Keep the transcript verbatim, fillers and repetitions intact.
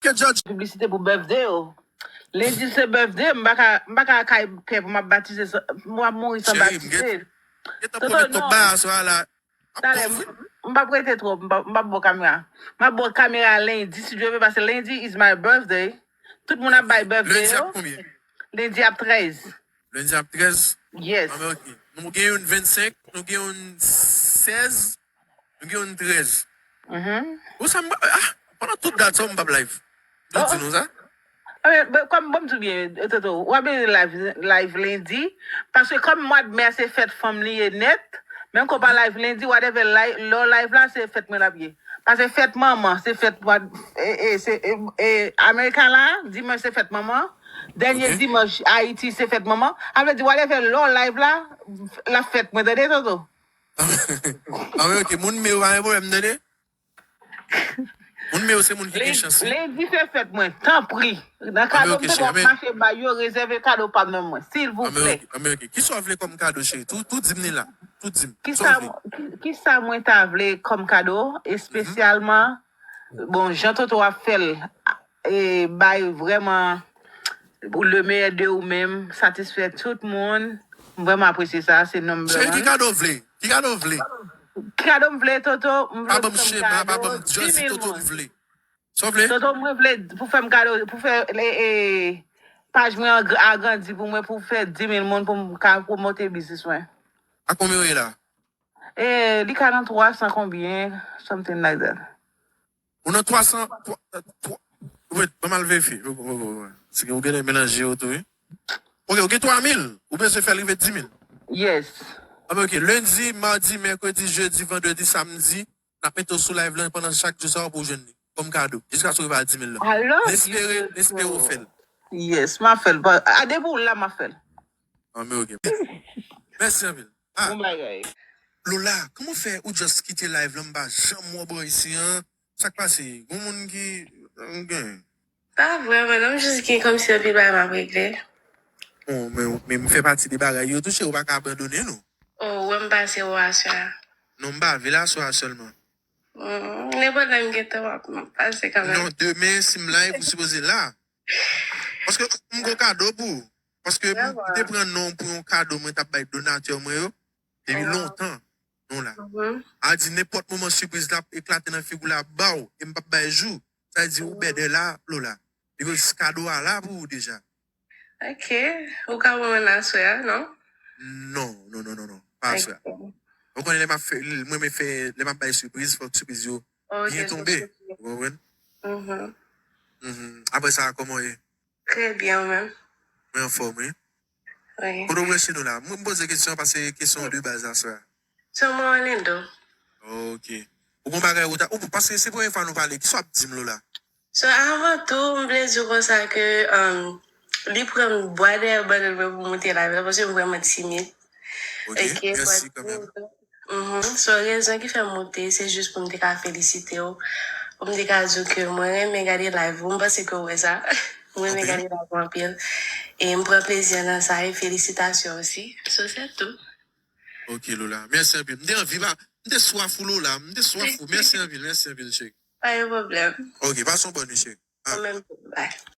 Ke George. Piblisite pou birthday yo. Lendi se birthday, m pa ka, m pa ka kay pè pou m ap batize, m ap mouri san batize. Gentan pwomèt twòp bagay aswè a la. Talè, m p ap rete twòp, m p ap, m p ap bò kamera. M ap bò kamera lendi, si Dye vle, paske lendi is my birthday. Tout moun ap bay birthday yo. Lendi ap konbyen? Lendi ap trèz. Lendi ap trèz? Yes. Ah, men ok. Nou gen youn vennsenk, nou gen youn sèz, nou gen youn trèz. Mhm. Ou sa m pa, ah, pandan tout dat sa, m p ap live. Yo di nou sa? Kòm, bon, m di w byen, Toto, w ap bezwen live, live lendi, paske kòm mwa d mè a se fèt fanm li ye nèt, menm ke w pa live lendi, whatever, lè w live la, se fèt mwen l ap ye. Paske fèt manman, se fèt mwa, e, e, se, e, e, America la, dimanch se fèt manman, dènye dimanch Ayiti se fèt manman, sa vle di, whatever, lè w live la, l ap fèt mwen, tande, Toto? Ah, wi, ok, moun mè yo pa gen pwoblèm, tande? Moun mè yo se moun ki gen chans, wi. Lendi se fèt mwen, tanpri. Nan kado m te ap mache bay yo, rezève kado pa m nan mwen, silvouplè. Anben, ok. Kisa w vle kòm kado, cheri? Tou, tou di m li la. Tou di m. Kisa w vle? Ki, kisa mwen ta vle kòm kado, espesyalman, bon, jan Toto ap fè l, e, bay vrèman le meilleur de ou menm, satisfè tout moun. M vrèman apresye sa, se number one. Cheri, ki kado w vle? Ki kado w vle? Ki kado m vle, Toto? M vle pou fè m kado di mil moun. Pa ban m chema, pa ban m, just di Toto m vle. Sa w vle? Toto, mwen vle pou fè m kado, pou fè, e, e, paj mwen an gr-, agrandi pou mwen, pou fè di mil moun, pou m ka pwomote biznis mwen. A konbyen w ye la? E, li ka nan twa san konbyen, something like that. Ou nan twa san, twa, twa, wait, ban m al verifye. Ou, ou, ou, ou, se ke ou genlè melanje yo tou, wi. Ok, ou gen twa mil, ou bezwen fè l rive di mil. Yes. Anben, ok, lendi, madi, mèkredi, jedi, vandredi, samdi, n ap mete w sou live lan pandan chak jou sa yo pou w jwenn li. Kòm kado, jiskaske w rive a di mil lan. I love you, Toto. N espere, n espere w fè l. Yes, m ap fè l. A, depi w la, m ap fè l. Anben, ok. Mèsi anpil. Ah. Bon bagay. Lola, kòman fè ou just kite live lan, m pa janm wè w bò isi an? Sa k pase? Gon moun ki, gen? Pa vrèman, non, m jis gen kòmsi anpil bagay m ap regle. Bon, men, men m fè pati de bagay yo tou, cheri, ou pa ka abandone, non. Oh, ou wè m pase ou aswè a? Non, m pa vle l aswè a sèlman. Hmm, nenpòt lè m gentan w ap, m ap pase kanmenm. Non, demen, si m live, ou sipoze la. Paske m gon kado pou ou. Paske m, m te pran non pou yon kado mwen t ap bay donatè mwen yo. Depi lontan, non la. Mhm. A di nenpòt moman sipriz la ap eklate nan figi w la ap ba w, e m p ap bay jou. Sa vle di ou bèdè la, Lola. Because kado a la pou ou deja. Ok. Ou ka ban mwen l aswè a, non? Non, non, non, non, non. Pa aswè a. Ok. Ou konnen lè m ap fè, mwen, mwen fè, lè m ap bay sipriz, fòk sipriz yo byen tonbe. Ou konprann? Mhm. Mhm. Apre sa, kòman w ye? Trè byen, ou menm? Mwen anfòm, wi. Wi. Kote w branche nou la? Mwen, m poze kesyon paske kesyon de baz aswè a. Sou mwen, Orlando. Ok. Ou gon bagay ou ta, ou, paske se premye fwa nou pale, kisa w ap di m, Lola? So, avan tou, m vle di w konsa ke, um, li pran m bwa dèyè bannann mwen pou m moute live la, paske m vrèman timid. Ok, mèsi kanmenm. Mhm. So, rezon ki fè m moute, se jis pou m te ka felisite w, pou m te ka di w ke mwen renmen gade live ou, m panse ke w wè sa. Mwen renmen gade live ou anpil. E m pran plezi nan sa, e felisitasyon osi. So, se tou. Ok, Lola. Mèsi anpil. M te anvi pa, m te swaf ou, Lola. M te swaf ou. Mèsi anpil, mèsi anpil, cheri. Pa gen pwoblèm. Ok, pase yon bòn nwi, cheri. Ah. Ou menm tou. Bye.